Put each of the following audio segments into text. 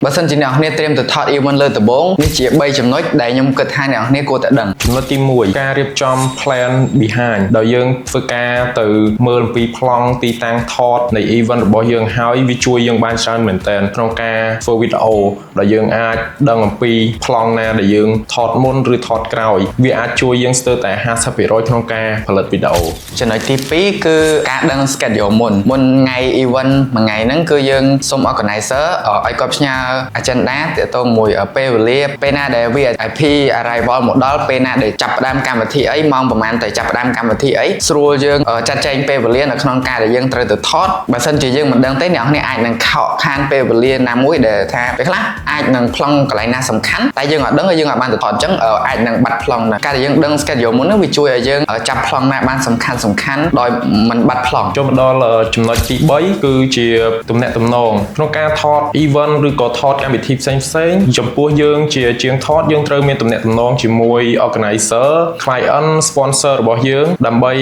បើសិនជាអ្នកនរគ្នាត្រៀមទៅថត event លើដំបូងនេះជា3ចំណុចដែលខ្ញុំគិតថាអ្នកនរគ្នាគួរតែដឹង។ ចំណុចទី1ការរៀបចំ plan behind ដោយយើងធ្វើការទៅមើលអំពីប្លង់ទីតាំងថតនៃ event របស់យើងហើយវាជួយយើងបានច្រើនមែនទែនក្នុងការធ្វើវីដេអូដោយយើងអាចដឹងអំពីប្លង់ណាដែលយើងថតមុនឬថតក្រោយវាអាចជួយយើងស្ទើរតែ50%ក្នុងការផលិតវីដេអូ។ ចំណុចទី2គឺការដឹង schedule មុនមុនថ្ងៃ event មួយថ្ងៃហ្នឹងគឺយើងសុំ organizer ឲ្យគាត់ផ្ញើ agenda ទាក់ទងមួយពេលវេលាពេលណាដែល VIP arrival មកដល់ពេលណាដែលចាប់ផ្ដើមកម្មវិធីអីម៉ោងប្រហែលតែចាប់ផ្ដើមកម្មវិធីអីស្រួលយើងចាត់ចែងពេលវេលានៅក្នុងការដែលយើងត្រូវទៅថតបើសិនជាយើងមិនដឹងទេអ្នកនរអាចនឹងខកខានពេលវេលាណាមួយដែលថាពេលខ្លះអាចនឹងប្លង់កន្លែងណាសំខាន់តែយើងអត់ដឹងហើយយើងអត់បានទៅថតអញ្ចឹងអាចនឹងបាត់ប្លង់ណាការដែលយើងដឹង schedule មុនហ្នឹងវាជួយឲ្យយើងចាប់ប្លង់ណាបានសំខាន់សំខាន់ដោយមិនបាត់ប្លង់។ ចូលមកដល់ចំណុចទី3គឺជាទំនាក់ទំនងក្នុងការថត event ឬក៏ថតកម្មវិធីផ្សេងផ្សេងៗចំពោះយើងជាជាងថតយើងត្រូវមានទំនាក់ទំនងជាមួយ organizer client sponsor របស់យើងដើម្បី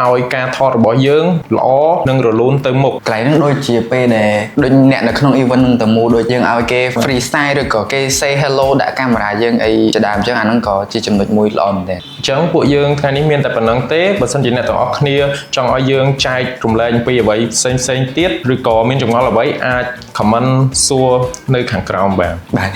ឲ្យការថតរបស់យើងល្អនិងរលូនទៅមុខ។ កន្លែងហ្នឹងដូចជាពេលដែលដូចអ្នកនៅក្នុង event ហ្នឹងទៅមូលដូចយើងឲ្យគេ freestyle ឬក៏គេ say hello ដាក់កាមេរ៉ាយើងអីជាដើមអញ្ចឹងអាហ្នឹងក៏ជាចំណុចមួយល្អមែនទែន។ អញ្ចឹងពួកយើងថ្ងៃនេះមានតែប៉ុណ្ណឹងទេបើសិនជាអ្នកទាំងអស់គ្នាចង់ឲ្យយើងចែករំលែកពីអ្វីផ្សេងផ្សេងៗទៀតឬក៏មានចម្ងល់អ្វីអាច comment សួរនៅខាងក្រោមបាន។ បាទ។